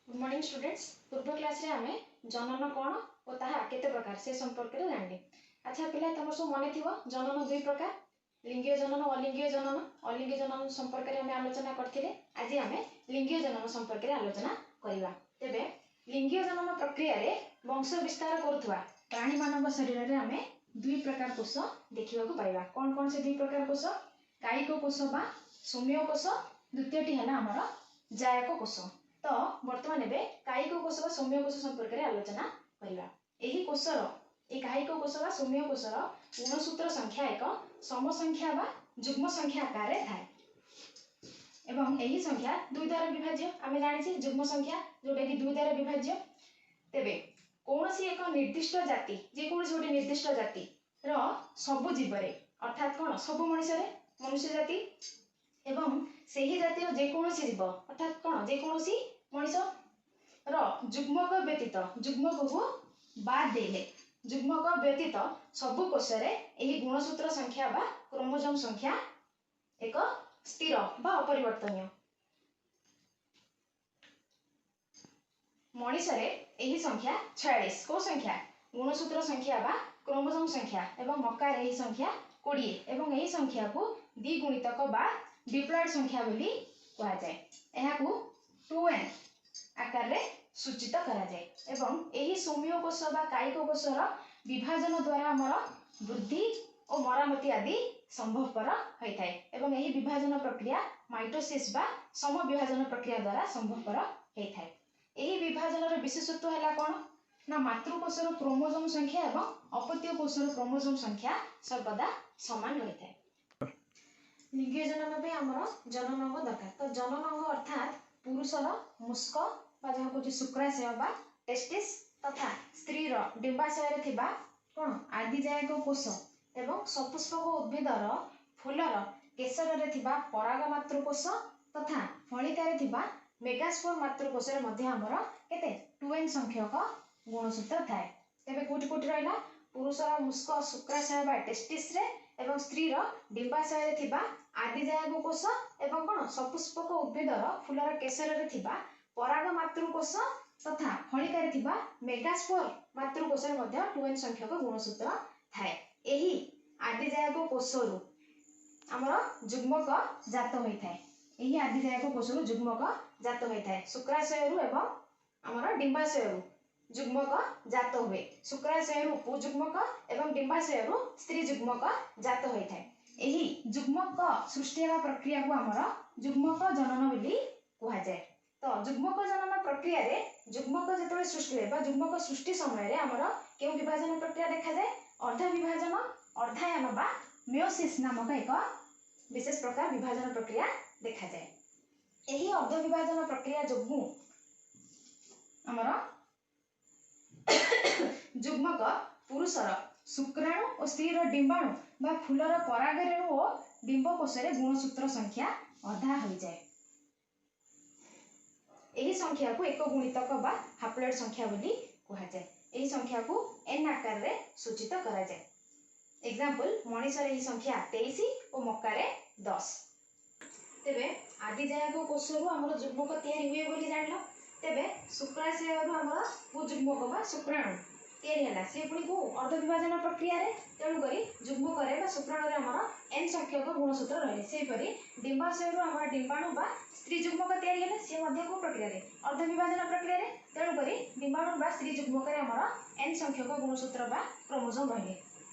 Good morning students. ପୂର୍ବ କ୍ଲାସ୍ରେ ଆମେ ଜନନ କ'ଣ ଓ ତାହା କେତେ ପ୍ରକାର, ସେ ସମ୍ପର୍କରେ ଜାଣିଲେ। ଆଚ୍ଛା ପିଲା, ତମର ସବୁ ମନେ ଥିବ, ଜନନ ଦୁଇ ପ୍ରକାର, ଲିଙ୍ଗୀୟ ଜନନ ଓ ଅଲିଙ୍ଗୀୟ ଜନନ। ଅଲିଙ୍ଗୀୟ ଜନନ ସମ୍ପର୍କରେ ଆମେ ଆଲୋଚନା କରିଥିଲେ। ଆଜି ଆମେ ଲିଙ୍ଗୀୟ ଜନନ ସମ୍ପର୍କରେ ଆଲୋଚନା କରିବା। ତେବେ ଲିଙ୍ଗୀୟ ଜନନ ପ୍ରକ୍ରିୟାରେ ବଂଶ ବିସ୍ତାର କରୁଥିବା ପ୍ରାଣୀମାନଙ୍କ ଶରୀରରେ ଆମେ ଦୁଇ ପ୍ରକାର କୋଷ ଦେଖିବାକୁ ପାଇବା। କ'ଣ କ'ଣ ସେ ଦୁଇ ପ୍ରକାର କୋଷ? କାୟିକ କୋଷ ବା ସୌମ୍ୟ କୋଷ, ଦ୍ୱିତୀୟଟି ହେଲା ଆମର ଜାୟକ କୋଷ। ତ ବର୍ତ୍ତମାନ ଏବେ କାୟିକ କୋଷ ବା ସୌମ୍ୟ କୋଷ ସମ୍ପର୍କରେ ଆଲୋଚନା କରିବା। ଏହି କୋଷର, ଏହି କାୟିକ କୋଷ ବା ସୌମ୍ୟ କୋଷର ଗୁଣସୂତ୍ର ସଂଖ୍ୟା ଏକ ସମସଂଖ୍ୟା ବା ଯୁଗ୍ମ ସଂଖ୍ୟା ଆକାରରେ ଥାଏ ଏବଂ ଏହି ସଂଖ୍ୟା ଦୁଇ ଦ୍ୱାରା ବିଭାଜ୍ୟ। ଆମେ ଜାଣିଛେ ଯୁଗ୍ମ ସଂଖ୍ୟା, ଯୋଉଟାକି ଦୁଇ ଦ୍ୱାରା ବିଭାଜ୍ୟ। ତେବେ କୌଣସି ଏକ ନିର୍ଦ୍ଦିଷ୍ଟ ଜାତି, ଯେକୌଣସି ଗୋଟେ ନିର୍ଦ୍ଦିଷ୍ଟ ଜାତିର ସବୁ ଜୀବରେ, ଅର୍ଥାତ୍ କ'ଣ, ସବୁ ମଣିଷରେ, ମନୁଷ୍ୟ ଜାତି ଏବଂ ସେହି ଜାତିର ଯେକୌଣସି ଜୀବ, ଅର୍ଥାତ୍ କ'ଣ, ଯେକୌଣସି ମଣିଷର ଯୁଗ୍ମକ ବ୍ୟତୀତ, ଯୁଗ୍ମକକୁ ବାଦ ଦେଲେ, ଯୁଗ୍ମକ ବ୍ୟତୀତ ସବୁ କୋଷରେ ଏହି ଗୁଣସୂତ୍ର ସଂଖ୍ୟା ବା କ୍ରୋମୋଜୋମ ସଂଖ୍ୟା ଏକ ସ୍ଥିର ବା ଅପରିବର୍ତ୍ତନୀୟ। ମଣିଷରେ ଏହି ସଂଖ୍ୟା 46। କୋଉ ସଂଖ୍ୟା? ଗୁଣସୂତ୍ର ସଂଖ୍ୟା ବା କ୍ରୋମୋଜୋମ ସଂଖ୍ୟା। ଏବଂ ମକାରେ ଏହି ସଂଖ୍ୟା 20 ଏବଂ ଏହି ସଂଖ୍ୟାକୁ ଦ୍ୱିଗୁଣିତକ ବା ଡିପ୍ଲଏଡ୍ ସଂଖ୍ୟା ବୋଲି କୁହାଯାଏ। ଏହାକୁ 2n ଆକାରରେ ସୂଚିତ କରାଯାଏ ଏବଂ ଏହି ସୌମ୍ୟ କୋଷ ବା କାୟିକ କୋଷର ବିଭାଜନ ଦ୍ୱାରା ଆମର ବୃଦ୍ଧି ଓ ମରାମତି ଆଦି ସମ୍ଭବପର ହୋଇଥାଏ ଏବଂ ଏହି ବିଭାଜନ ପ୍ରକ୍ରିୟା ମାଇଟୋସିସ୍ ବା ସମବିଭାଜନ ପ୍ରକ୍ରିୟା ଦ୍ୱାରା ସମ୍ଭବପର ହୋଇଥାଏ। ଏହି ବିଭାଜନର ବିଶେଷତ୍ୱ ହେଲା କ'ଣ ନା ମାତୃକୋଷର କ୍ରୋମୋଜୋମ ସଂଖ୍ୟା ଏବଂ ଅପତ୍ୟ କୋଷର କ୍ରୋମୋଜୋମ ସଂଖ୍ୟା ସର୍ବଦା ସମାନ ରହିଥାଏ। ଲିଙ୍ଗୀୟ ଜନନ ପାଇଁ ଆମର ଜନନାଙ୍ଗ ଦରକାର। ତ ଜନନାଙ୍ଗ ଅର୍ଥାତ୍ ପୁରୁଷର ମୁସ୍କ ବା ଯାହା କହୁଛି ଶୁକ୍ରାଶୟ ବା ଟେଷ୍ଟିସ୍ ତଥା ସ୍ତ୍ରୀର ଡିମ୍ବାଶୟରେ ଥିବା କ'ଣ ଆଦିଜାୟକ କୋଷ ଏବଂ ସପୁଷ୍ପକ ଉଦ୍ଭିଦର ଫୁଲର କେଶରରେ ଥିବା ପରାଗ ମାତୃକୋଷ ତଥା ଫଳିକାରେ ଥିବା ମେଗାସ୍ପୋର ମାତୃକୋଷରେ ମଧ୍ୟ ଆମର କେତେ 2n ସଂଖ୍ୟକ ଗୁଣସୂତ୍ର ଥାଏ। ତେବେ କୋଉଠି କୋଉଠି ରହିଲା? ପୁରୁଷର ମୁସ୍କ ଶୁକ୍ରାଶୟ ବା ଟେଷ୍ଟିସରେ ଏବଂ ସ୍ତ୍ରୀର ଡିମ୍ବାଶୟରେ ଥିବା ଆଦିଜାୟକ କୋଷ ଏବଂ କ'ଣ ସପୁଷ୍ପକ ଉଦ୍ଭିଦର ଫୁଲର କେଶରରେ ଥିବା ପରାଗ ମାତୃକୋଷ ତଥା ଫଳିକାରେ ଥିବା ମେଗାସ୍ପୋର ମାତୃକୋଷରେ ମଧ୍ୟ 2n ସଂଖ୍ୟକ ଗୁଣସୂତ୍ର ଥାଏ। ଏହି ଆଦିଜାୟକ କୋଷରୁ ଆମର ଯୁଗ୍ମକ ଜାତ ହୋଇଥାଏ। ଏହି ଆଦିଜାୟକ କୋଷରୁ ଯୁଗ୍ମକ ଜାତ ହୋଇଥାଏ। ଶୁକ୍ରାଶୟରୁ ଏବଂ ଆମର ଡିମ୍ବାଶୟରୁ ଯୁଗ୍ମକ ଜାତ ହୁଏ। ଶୁକ୍ରାଶୟରୁ ପୁଯୁଗ୍ମକ ଏବଂ ଡିମ୍ବାଶୟରୁ ସ୍ତ୍ରୀ ଯୁଗ୍ମକ ଜାତ ହୋଇଥାଏ। ଏହି ଯୁଗ୍ମକ ସୃଷ୍ଟି ହେବା ପ୍ରକ୍ରିୟାକୁ ଆମର ଯୁଗ୍ମକ ଜନନ ବୋଲି କୁହାଯାଏ। ତ ଯୁଗ୍ମକ ଜନନ ପ୍ରକ୍ରିୟାରେ ଯୁଗ୍ମକ ଯେତେବେଳେ ସୃଷ୍ଟି ହୁଏ ବା ଯୁଗ୍ମକ ସୃଷ୍ଟି ସମୟରେ ଆମର କେଉଁ ବିଭାଜନ ପ୍ରକ୍ରିୟା ଦେଖାଯାଏ? ଅର୍ଦ୍ଧ ବିଭାଜନ, ଅର୍ଦ୍ଧାୟନ ବା ମିଓସିସ୍ ନାମକ ଏକ ବିଶେଷ ପ୍ରକାର ବିଭାଜନ ପ୍ରକ୍ରିୟା ଦେଖାଯାଏ। ଏହି ଅର୍ଦ୍ଧ ବିଭାଜନ ପ୍ରକ୍ରିୟା ଯୋଗୁଁ ଆମର ଯୁଗ୍ମକ ପୁରୁଷର ଶୁକ୍ରାଣୁ ଓ ସ୍ତ୍ରୀର ଡିମ୍ବାଣୁ ବା ଫୁଲର ପରାଗରେଣୁ ଓ ଡିମ୍ବକୋଷରେ ଗୁଣସୂତ୍ର ସଂଖ୍ୟା ଅଧା ହୋଇଯାଏ। ଏହି ସଂଖ୍ୟାକୁ ଏକ ଗୁଣିତକ ବା ହାପ୍ଲଏଡ୍ ସଂଖ୍ୟା ବୋଲି କୁହାଯାଏ। ଏହି ସଂଖ୍ୟାକୁ ଏନ୍ ଆକାରରେ ସୂଚିତ କରାଯାଏ। ଏକ୍ସାମ୍ପଲ, ମଣିଷରେ ଏହି ସଂଖ୍ୟା 23 ଓ ମକାରେ 10। ତେବେ ଆଦିଜାୟକ କୋଷରୁ ଆମର ଯୁଗ୍ମକ ତିଆରି ହୁଏ ବୋଲି ଜାଣିଲ। ତେବେ ଶୁକ୍ରାଶୟରୁ ଆମର ପୁଯୁଗ୍ମକ ବା ଶୁକ୍ରାଣୁ ତିଆରି ହେଲା, ସେ ପୁଣି କୋଉ ଅର୍ଦ୍ଧ ବିଭାଜନ ପ୍ରକ୍ରିୟାରେ। ତେଣୁକରି ଯୁଗ୍ମକରେ ବା ଶୁକ୍ରାଣୁରେ ଆମର ଏନ୍ ସଂଖ୍ୟକ ଗୁଣସୂତ୍ର ରହିଲେ। ସେହିପରି ଡିମ୍ବାଶୟରୁ ଆମର ଡିମ୍ବାଣୁ ବା ସ୍ତ୍ରୀ ଯୁଗ୍ମକ ତିଆରି ହେଲେ, ସିଏ ମଧ୍ୟ କୋଉ ପ୍ରକ୍ରିୟାରେ? ଅର୍ଦ୍ଧ ବିଭାଜନ ପ୍ରକ୍ରିୟାରେ। ତେଣୁକରି ଡିମ୍ବାଣୁ ବା ସ୍ତ୍ରୀ ଯୁଗ୍ମକରେ ଆମର ଏନ୍ ସଂଖ୍ୟକ ଗୁଣସୂତ୍ର ବା କ୍ରୋମୋଜୋମ ରହିଲେ।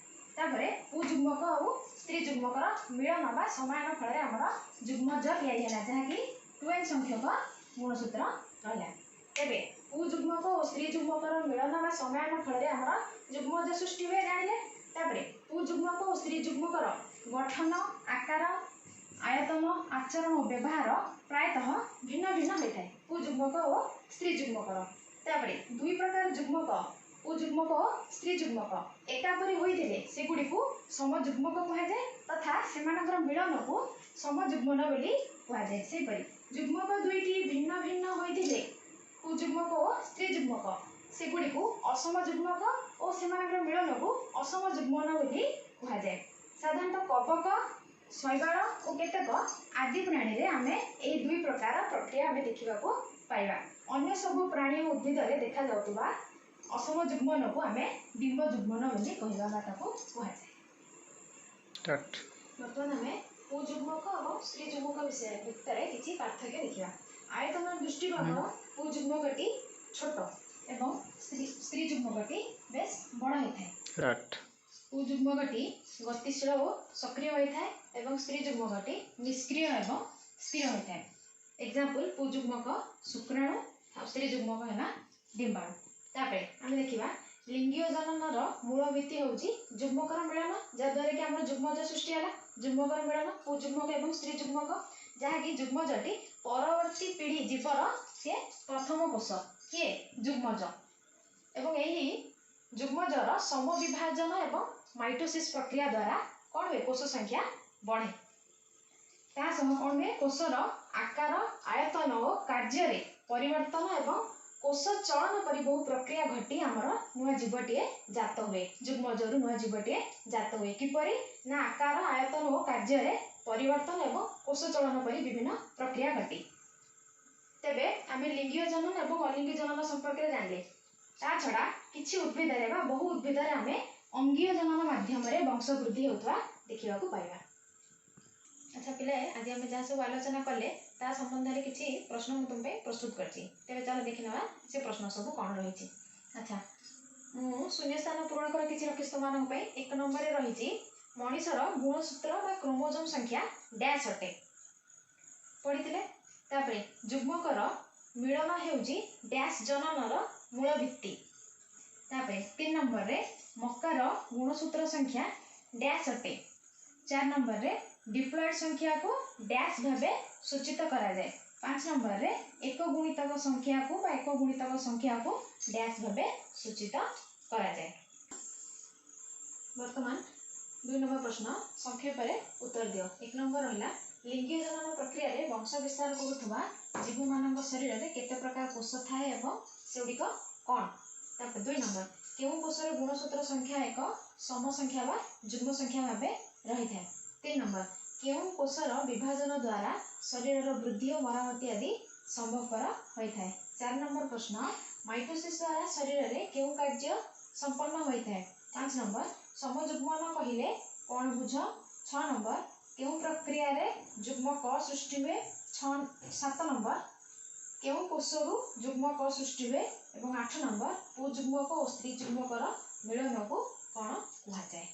ତାପରେ ପୁଯୁଗ୍ମକ ଆଉ ସ୍ତ୍ରୀ ଯୁଗ୍ମକର ମିଳନ ବା ସମାୟନ ଫଳରେ ଆମର ଯୁଗ୍ମଜ ତିଆରି ହେଲା, ଯାହାକି 2n ସଂଖ୍ୟକ ଗୁଣସୂତ୍ର ରହିଲା। ତେବେ ପୁଯୁଗ୍ମକ ଓ ସ୍ତ୍ରୀ ଯୁଗ୍ମକର ମିଳନ ବା ସମାୟନ ଫଳରେ ଆମର ଯୁଗ୍ମଜ ସୃଷ୍ଟି ହୁଏ, ଜାଣିଲେ। ତାପରେ ପୁଯୁଗ୍ମକ ଓ ସ୍ତ୍ରୀ ଯୁଗ୍ମକର ଗଠନ, ଆକାର, ଆୟତନ, ଆଚରଣ ଓ ବ୍ୟବହାର ପ୍ରାୟତଃ ଭିନ୍ନ ଭିନ୍ନ ହୋଇଥାଏ ପୁଯୁଗ୍ମକ ଓ ସ୍ତ୍ରୀ ଯୁଗ୍ମକର। ତାପରେ ଦୁଇ ପ୍ରକାର ଯୁଗ୍ମକ, ପୁଯୁଗ୍ମକ ଓ ସ୍ତ୍ରୀ ଯୁଗ୍ମକ ଏକାପରି ହୋଇଥିଲେ ସେଗୁଡ଼ିକୁ ସମଯୁଗ୍ମକ କୁହାଯାଏ ତଥା ସେମାନଙ୍କର ମିଳନକୁ ସମଯୁଗ୍ମନ ବୋଲି କୁହାଯାଏ। ସେହିପରି ଯୁଗ୍ମକ ଦୁଇଟି ଭିନ୍ନ ଭିନ୍ନ ହୋଇଥିଲେ, ପୁଯୁଗ୍ମକ ଓ ସ୍ତ୍ରୀ ଯୁଗ୍ମକ, ସେଗୁଡ଼ିକୁ ଅସମ ଯୁଗ୍ମକ ଓ ସେମାନଙ୍କର ମିଳନକୁ ଅସମ ଯୁଗ୍ମନ ବୋଲି କୁହାଯାଏ। ସାଧାରଣତଃ କବକ, ଶୈବାଳ ଓ କେତେକ ଆଦି ପ୍ରାଣୀରେ ଆମେ ଏହି ଦୁଇ ପ୍ରକାର ପ୍ରକ୍ରିୟା ଆମେ ଦେଖିବାକୁ ପାଇବା। ଅନ୍ୟ ସବୁ ପ୍ରାଣୀ ଓ ଉଦ୍ଭିଦରେ ଦେଖାଯାଉଥିବା ଅସମ ଯୁଗ୍ମନକୁ ଆମେ ବିମ୍ବ ଯୁଗ୍ମନ ବୋଲି କହିବା ବା ତାକୁ କୁହାଯାଏ। ଷ୍ଟାର୍ଟ। ବର୍ତ୍ତମାନ ଆମେ ପୁଯୁଗ୍ମକ ଏବଂ ସ୍ତ୍ରୀ ଯୁଗ୍ମକ ବିଷୟ ଭିତରେ କିଛି ପାର୍ଥକ୍ୟ ଦେଖିବା। ଆୟତନ ଦୃଷ୍ଟିରୁ ଆମର ପୁଯୁଗ୍ମକଟି ଛୋଟ ଏବଂ ସ୍ତ୍ରୀ ଯୁଗ୍ମକଟି ବେଶ ବଡ଼ ହୋଇଥାଏ। ଷ୍ଟାର୍ଟ। ପୁଯୁଗ୍ମକଟି ଗତିଶୀଳ ଓ ସକ୍ରିୟ ହୋଇଥାଏ ଏବଂ ସ୍ତ୍ରୀ ଯୁଗ୍ମକଟି ନିଷ୍କ୍ରିୟ ଏବଂ ସ୍ଥିର ହୋଇଥାଏ। ଏକ୍ଜାମ୍ପଲ୍, ପୁଯୁଗ୍ମକ ଶୁକ୍ରାଣୁ ଆଉ ସ୍ତ୍ରୀ ଯୁଗ୍ମକ ହେଲା ଡିମ୍ବାଣୁ। ତାପରେ ଆମେ ଦେଖିବା, ଲିଙ୍ଗୀୟ ଜନନର ମୂଳ ଭିତ୍ତି ହେଉଛି ଯୁଗ୍ମକର ମିଳନ, ଯାହାଦ୍ୱାରା କି ଆମର ଯୁଗ୍ମଜ ସୃଷ୍ଟି ହେଲା। ଯୁଗ୍ମକର ମିଳନ, ପୁଯୁଗ୍ମକ ଏବଂ ସ୍ତ୍ରୀ ଯୁଗ୍ମକ, ଯାହାକି ଯୁଗ୍ମଜଟି ପରବର୍ତ୍ତୀ ପିଢ଼ି ଜୀବର ସିଏ ପ୍ରଥମ କୋଷ। କିଏ? ଯୁଗ୍ମଜ। ଏବଂ ଏହି ଯୁଗ୍ମଜର ସମବିଭାଜନ ଏବଂ ମାଇଟୋସିସ୍ ପ୍ରକ୍ରିୟା ଦ୍ୱାରା କ'ଣ ହୁଏ? କୋଷ ସଂଖ୍ୟା ବଢ଼େ। ତା ସହ କ'ଣ ହୁଏ? କୋଷର ଆକାର, ଆୟତନ ଓ କାର୍ଯ୍ୟରେ ପରିବର୍ତ୍ତନ ଏବଂ କୋଷ ଚଳନ ପରି ବହୁ ପ୍ରକ୍ରିୟା ଘଟି ଆମର ନୂଆ ଜୀବଟିଏ ଜାତ ହୁଏ। ଯୁଗ୍ମଜରୁ ନୂଆ ଜୀବଟିଏ ଜାତ ହୁଏ। କିପରି ନା ଆକାର, ଆୟତନ ଓ କାର୍ଯ୍ୟରେ ପରିବର୍ତ୍ତନ ଏବଂ କୋଷ ଚଳନ ପରି ବିଭିନ୍ନ ପ୍ରକ୍ରିୟା ଘଟି। ତେବେ ଆମେ ଲିଙ୍ଗୀୟ ଜନନ ଏବଂ ଅଲିଙ୍ଗୀୟ ଜନନ ସମ୍ପର୍କରେ ଜାଣିଲେ। ତା ଛଡ଼ା କିଛି ଉଦ୍ଭିଦରେ ବା ବହୁ ଉଦ୍ଭିଦରେ ଆମେ ଅଙ୍ଗୀୟ ଜନନ ମାଧ୍ୟମରେ ବଂଶ ବୃଦ୍ଧି ହେଉଥିବା ଦେଖିବାକୁ ପାଇବା। ଆଚ୍ଛା ପିଲାଏ, ଆଜି ଆମେ ଯାହା ସବୁ ଆଲୋଚନା କଲେ, ତା ସମ୍ବନ୍ଧରେ କିଛି ପ୍ରଶ୍ନ ମୁଁ ତୁମ ପାଇଁ ପ୍ରସ୍ତୁତ କରିଛି। ତେବେ ଚାଲ ଦେଖିନେବା ସେ ପ୍ରଶ୍ନ ସବୁ କ'ଣ ରହିଛି। ଆଚ୍ଛା, ମୁଁ ଶୂନ୍ୟସ୍ଥାନ ପୂରଣ କର କିଛି ରଖିଛି ତୁମମାନଙ୍କ ପାଇଁ। 1 ନମ୍ବରରେ ରହିଛି, ମଣିଷର ଗୁଣସୂତ୍ର ବା କ୍ରୋମୋଜୋମ୍ ସଂଖ୍ୟା ଡ୍ୟାସ୍ ଅଟେ, ପଢ଼ିଥିଲେ। ତାପରେ ଯୁଗ୍ମକର ମିଳନ ହେଉଛି ଡ୍ୟାସ୍ ଜନନର ମୂଳ ଭିତ୍ତି। ତାପରେ 3 ନମ୍ବରରେ ମକାର ଗୁଣସୂତ୍ର ସଂଖ୍ୟା ଡ୍ୟାସ୍ ଅଟେ। 4 ନମ୍ବରରେ ଡିପ୍ଲଏଡ୍ ସଂଖ୍ୟାକୁ ଡ୍ୟାସ୍ ଭାବେ ସୂଚିତ କରାଯାଏ। 5 ନମ୍ବରରେ ଏକ ଗୁଣିତକ ସଂଖ୍ୟାକୁ ବା ଏକ ଗୁଣିତକ ସଂଖ୍ୟାକୁ ଡ୍ୟାସ୍ ଭାବେ ସୂଚିତ କରାଯାଏ। ବର୍ତ୍ତମାନ 2 ନମ୍ବର ପ୍ରଶ୍ନ, ସଂକ୍ଷେପରେ ଉତ୍ତର ଦିଅ। 1 ନମ୍ବର ରହିଲା, ଲିଙ୍ଗୀୟ ଜନନ ପ୍ରକ୍ରିୟାରେ ବଂଶ ବିସ୍ତାର କରୁଥିବା ଜୀବମାନଙ୍କ ଶରୀରରେ କେତେ ପ୍ରକାର କୋଷ ଥାଏ ଏବଂ ସେଗୁଡ଼ିକ କ'ଣ? ତାପରେ 2 ନମ୍ବର, କେଉଁ କୋଷର ଗୁଣସୂତ୍ର ସଂଖ୍ୟା ଏକ ସମ ସଂଖ୍ୟା ବା ଯୁଗ୍ମ ସଂଖ୍ୟା ଭାବେ ରହିଥାଏ? 3 ନମ୍ବର, କେଉଁ କୋଷର ବିଭାଜନ ଦ୍ୱାରା ଶରୀରର ବୃଦ୍ଧି ଓ ମରାମତି ଆଦି ସମ୍ଭବପର ହୋଇଥାଏ? 4 ନମ୍ବର ପ୍ରଶ୍ନ, ମାଇଟୋସିସ୍ ଦ୍ୱାରା ଶରୀରରେ କେଉଁ କାର୍ଯ୍ୟ ସମ୍ପନ୍ନ ହୋଇଥାଏ? 5 ନମ୍ବର, ସମଯୁଗ୍ମନ କହିଲେ କ'ଣ ବୁଝ? 6 ନମ୍ବର, କେଉଁ ପ୍ରକ୍ରିୟାରେ ଯୁଗ୍ମ କ ସୃଷ୍ଟି ହୁଏ? 6, 7 ନମ୍ବର, କେଉଁ କୋଷରୁ ଯୁଗ୍ମ କ ସୃଷ୍ଟି ହୁଏ? ଏବଂ 8 ନମ୍ବର, ପୁଯୁଗ୍ମକ ଓ ସ୍ତ୍ରୀ ଯୁଗ୍ମକର ମିଳନକୁ କ'ଣ କୁହାଯାଏ?